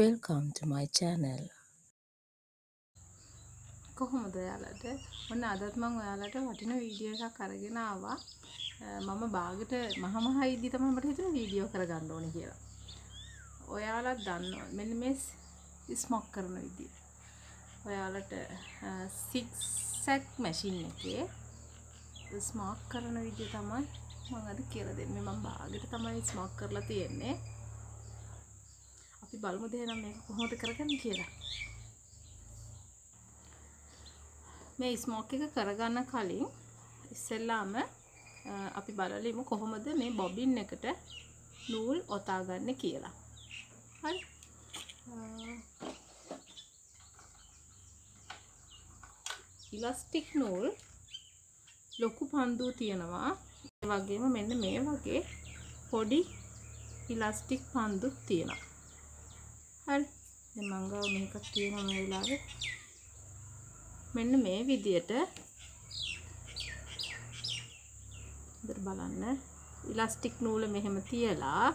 Welcome to my channel. කොහොමද ඔයාලට? ඔන්න අදත් මං ඔයාලට වටින වීඩියෝ එකක් අරගෙන ආවා. මම බාගෙට මහ මහ ඉද්දි තමයි මට හිතුනේ වීඩියෝ කරගන්න ඕනේ කියලා. ඔයාලත් දන්නවා මෙන්න මේ ස්මොක් කරන විදිය. ඔයාලට සික්සැක් මැෂින් එකේ ස්මොක් කරන විදිය තමයි මං අද කියලා දෙන්නේ. මං බාගෙට තමයි ස්මොක් කරලා තියෙන්නේ. අපි බලමු එහෙනම් මේක කොහොමද කරගන්නේ කියලා. මේ ස්මෝක් එක කරගන්න කලින් ඉස්සෙල්ලාම අපි බලමු කොහොමද මේ බොබින් එකට නූල් ඔතාගන්නේ කියලා. හරි. ඉලාස්ටික් නූල් ලොකු පන්දුව තියෙනවා. ඒ වගේම මෙන්න මේ වගේ පොඩි ඉලාස්ටික් පන්දුත් තියෙනවා. හරි. දැන් මං ගාව මේකක් තියෙනවා මේ වෙලාවේ. මෙන්න මේ විදියට හොඳට බලන්න. ඉලාස්ටික් නූල මෙහෙම තියලා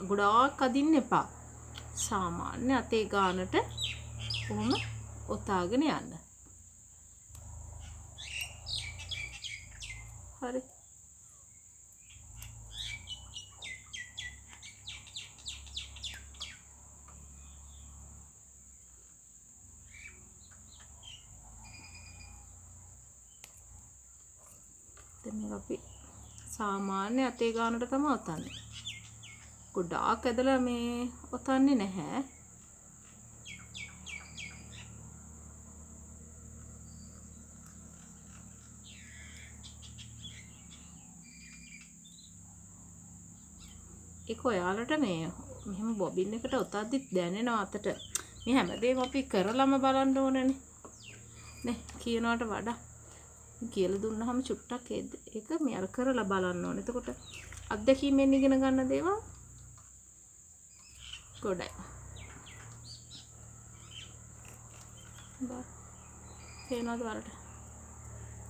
ගොඩාක් අදින්න එපා. සාමාන්‍ය අතේ ගානට කොහොම ඔතාගෙන යන්න. හරි. දැන් මේක අපි සාමාන්‍ය අතේ ගානට තමයි ඔතන්නේ. ගොඩාක් ඇදලා මේ ඔතන්නේ නැහැ. ඒක ඔයාලට මේ මෙහෙම බොබින් එකට ඔතද්දිත් දැනෙනවා අතට. මේ හැමදේම අපි කරලම බලන්න ඕනනේ. නේ කියනවට වඩා කියලා දුන්නාම චුට්ටක් ඒක මේ අර කරලා බලන්න ඕනේ. එතකොට අත්දැකීමෙන් ඉගෙන ගන්න දේවල් ගොඩයි. බා පේනවද ඔයාලට?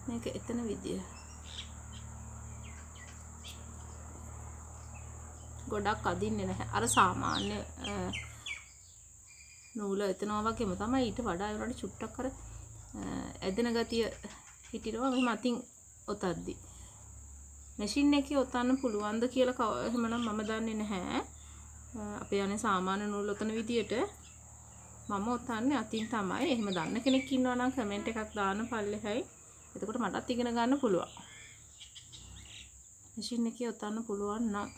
මේක එතන විදිය. ගොඩක් අදින්නේ නැහැ. අර සාමාන්‍ය නූල එතනවා වගේම තමයි. ඊට වඩා ඒ වුණාට චුට්ටක් අර ඇදෙන ගතිය හිටිනවා මෙහෙම අතින් ඔතද්දි. මැෂින් එකේ ඔතන්න පුළුවන්ද කියලා එහෙමනම් මම දන්නේ නැහැ. අපේ යන්නේ සාමාන්‍ය නූල් ඔතන විදියට මම ඔතන්නේ අතින් තමයි. එහෙම දන්න කෙනෙක් ඉන්නවා නම් කමෙන්ට් එකක් දාන්න පල්ලෙහායි. එතකොට මටත් ඉගෙන ගන්න පුළුවන්. මැෂින් එකේ ඔතන්න පුළුවන් නම්.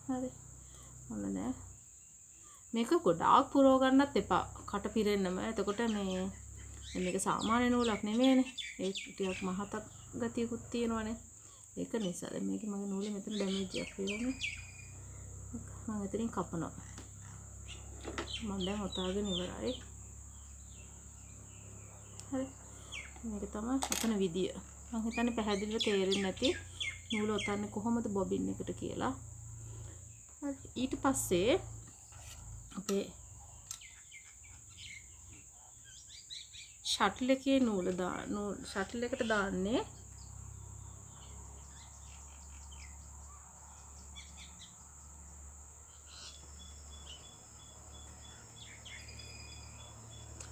හරි. ඔන්න නෑ. මේක ගොඩාක් පුරව ගන්නත් එපා. කට පිරෙන්නම. එතකොට මේක සාමාන්‍ය නූලක් නෙමෙයිනේ. ඒ ටිකක් මහතක් ගතියකුත් තියෙනවනේ. ඒක නිසා දැන් මේකේ මගේ නූලේ මෙතන ඩැමේජ් එකක් තියෙනවානේ. මම එතනින් කපනවා. මම දැන් ඔතාගෙන ඉවරයි. හරි. මේක තමයි ඔතන විදිය. මං හිතන්නේ පැහැදිලිව තේරෙන්නේ නැති නූල ඔතන්නේ කොහොමද බොබින් එකට කියලා. හරි. ඊට පස්සේ අපේ ෂටල් එකේ නූල නූල් ෂටල් එකට දාන්නේ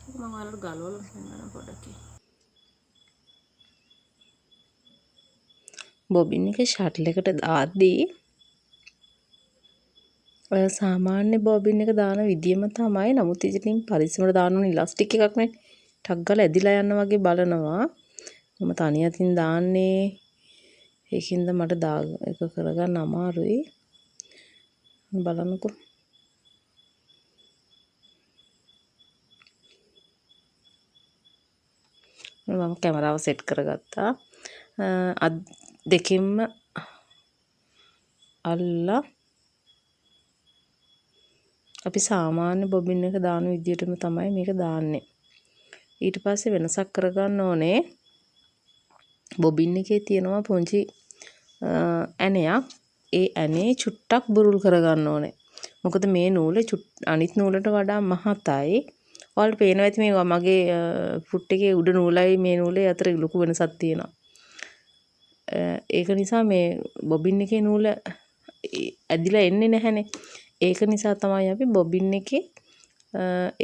ඒක මම ඔයාලට ගලවලා පෙන්නන්න පොඩ්ඩක්. බොබින් එක ෂටල් එකට දාද්දී ඔය සාමාන්‍ය බොබින් එක දාන විදියම තමයි. නමුත් ඉතින් පරිස්සමට දාන්න ඕන ඉලාස්ටික් එකක් නේ. ටක් ගාලා ඇදිලා යන වගේ බලනවා. මම තනි අතින් දාන්නේ. ඒකින්ද මට ඒක කරගන්න අමාරුයි. බලන්නකෝ. මම කැමරාව සෙට් කරගත්තා. අත් දෙකෙන්ම අල්ලා අපි සාමාන්‍ය බොබින් එක දාන විදියටම තමයි මේක දාන්නේ. ඊට පස්සේ වෙනසක් කරගන්න ඕනේ. බොබින් එකේ තියෙනවා පුංචි ඇණයක්. ඒ ඇණේ චුට්ටක් බුරුල් කරගන්න ඕනේ. මොකද මේ නූල අනිත් නූලට වඩා මහතයි. ඔයාලට පේනවා ඇති මේ මගේ ෆුට් එකේ උඩ නූලයි මේ නූලේ අතර ලොකු වෙනසක් තියෙනවා. ඒක නිසා මේ බොබින් එකේ නූල ඇදිලා එන්නේ නැහැනේ. ඒක නිසා තමයි අපි බොබින් එකේ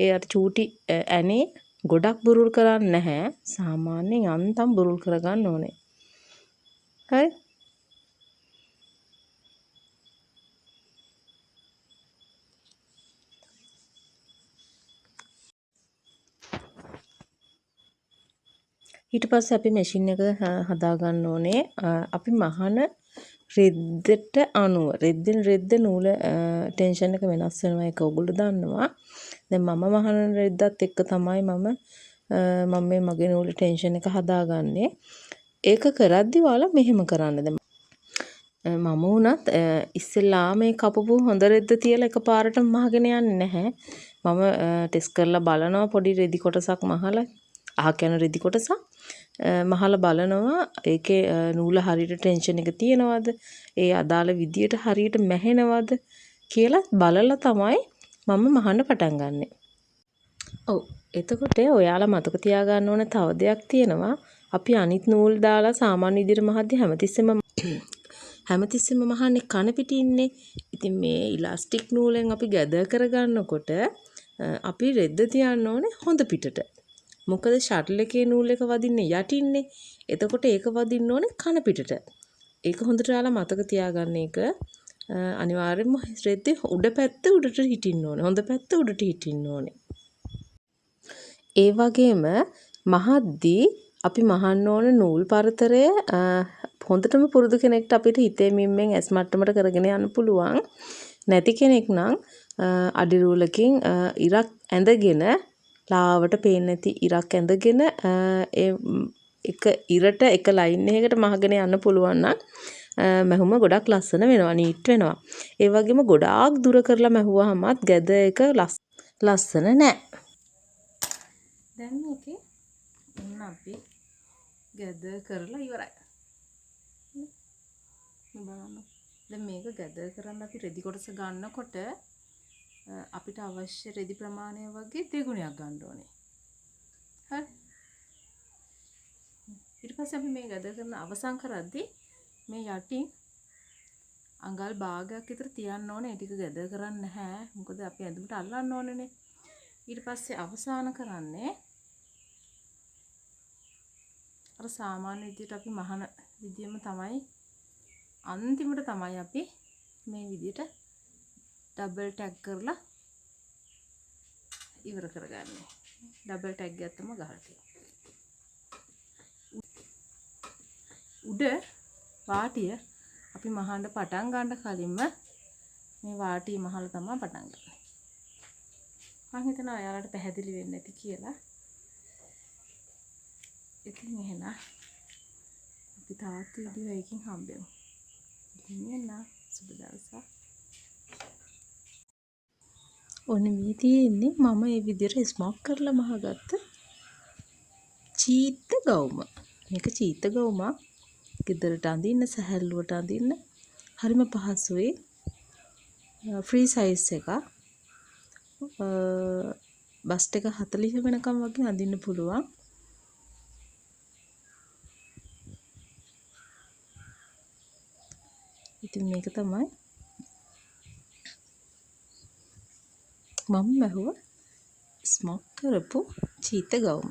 ඒ අර චූටි ඇනේ ගොඩක් බුරුල් කරන්නේ නැහැ. සාමාන්‍යයෙන් යන්තම් බුරුල් කරගන්න ඕනේ. හරි. ඊට පස්සේ අපි මැෂින් එක හදා ගන්න ඕනේ. අපි මහන රෙද්දට අනුව රෙද්දෙන් රෙද්ද නූල ටෙන්ෂන් එක වෙනස් වෙනවා. ඒක ඔයගොල්ලෝ දන්නවා. දැන් මම මහන රෙද්දත් එක්ක තමයි මම මේ මගේ නූල ටෙන්ෂන් එක හදාගන්නේ. ඒක කරද්දි ඔයාලා මෙහෙම කරන්න. දැන් මම වුණත් ඉස්සෙල්ලා මේ කපපු හොඳ රෙද්ද තියලා එකපාරටම මහගෙන යන්නේ නැහැ. මම ටෙස්ට් කරලා බලනවා පොඩි රෙදි කොටසක් මහලා, අහක යන රෙදි කොටසක් මහලා බලනවා ඒකේ නූල හරියට ටෙන්ෂන් එක තියෙනවද, ඒ අදාළ විදියට හරියට මැහෙනවද කියලා බලලා තමයි මම මහන්න පටන් ගන්නෙ. ඔව්, එතකොට ඔයාලා මතක තියාගන්න ඕන තව දෙයක් තියෙනවා. අපි අනිත් නූල් දාලා සාමාන්‍ය විදියට මහද්දි හැමතිස්සෙම මහන්නේ කන පිටින්නේ. ඉතින් මේ ඉලාස්ටික් නූලෙන් අපි ගැදර් කරගන්නකොට අපි රෙද්ද තියන්න ඕනේ හොඳ පිටට. මොකද ෂටල් එකේ නූල් එක වදින්නේ යටින්නේ. එතකොට ඒක වදින්න ඕනේ කන පිටට. ඒක හොඳට ඔයාලා මතක තියාගන්න එක. අනිවාර්යයෙන්ම රෙද්දේ උඩ පැත්ත උඩට හිටින්න ඕනේ. හොඳ පැත්ත උඩට හිටින්න ඕනේ. ඒ වගේම මහද්දී අපි මහන්න ඕන නූල් පරතරය හොඳටම පුරුදු කෙනෙක්ට අපිට හිතේ මිම්මෙන් ඇස් මට්ටමට කරගෙන යන්න පුළුවන්. නැති කෙනෙක් නම් අඩි රූලකින් ඉරක් ඇඳගෙන, ලාවට පේන්නේ නැති ඉරක් ඇඳගෙන ඒ එක ඉරට එක ලයින් එකකට මහගෙන යන්න පුළුවන් නම් මැහුම ගොඩක් ලස්සන වෙනවා, නීට් වෙනවා. ඒ වගේම ගොඩාක් දුර කරලා මැහුවාමත් ගැද එක ලස්සන නෑ. දැන් මේකේ ඔන්න අපි ගැද කරලා ඉවරයි. මේ බලන්න. දැන් මේක ගැද කරන්න අපි රෙදි කොටස ගන්නකොට අපිට අවශ්‍ය රෙදි ප්‍රමාණය වගේ දෙගුණයක් ගන්න ඕනේ. හරි. ඊට පස්සේ අපි මේ ගැද කරන අවසන් කරද්දි මේ යටින් අඟල් භාගයක් විතර තියන්න ඕනේ. ඒ ටික ගැද කරන්න නැහැ. මොකද අපි ඇඳුමට අල්ලන්න ඕනේනේ. ඊට පස්සේ අවසන් කරන්නේ අර සාමාන්‍ය විදියට අපි මහන විදියම තමයි අන්තිමට තමයි අපි මේ විදියට ඩබල් ටැග් කරලා ඉවර කරගන්නේ. ඩබල් ටැග් එකක් තමයි ගහලා තියෙන්නේ. උඩ වාටිය අපි මහන්න පටන් ගන්න කලින්ම මේ වාටිය මහලා තමයි පටන් ගන්නේ. මං හිතනවා ඔයාලට පැහැදිලි වෙන්න ඇති කියලා. ඉතින් එහෙනම් අපි තවත් වීඩියෝ එකකින් හම්බෙමු. ඉතින් එහෙනම් සුබ දවසක්. ඔන්න මේ තියෙන්නේ මම මේ විදිහට ස්මෝක් කරලා මහගත්ත චීත්ත ගවුම. මේක චීත්ත ගවුමක්. ගෙදරට අඳින්න, සැහැල්ලුවට අඳින්න හරිම පහසුයි. ෆ්‍රී සයිස් එකක්. බස්ට් එක 40 වෙනකම් වගේ අඳින්න පුළුවන්. ඉතින් මේක තමයි මම මැහුව ස්මෝක් කරපු චීත ගවුම.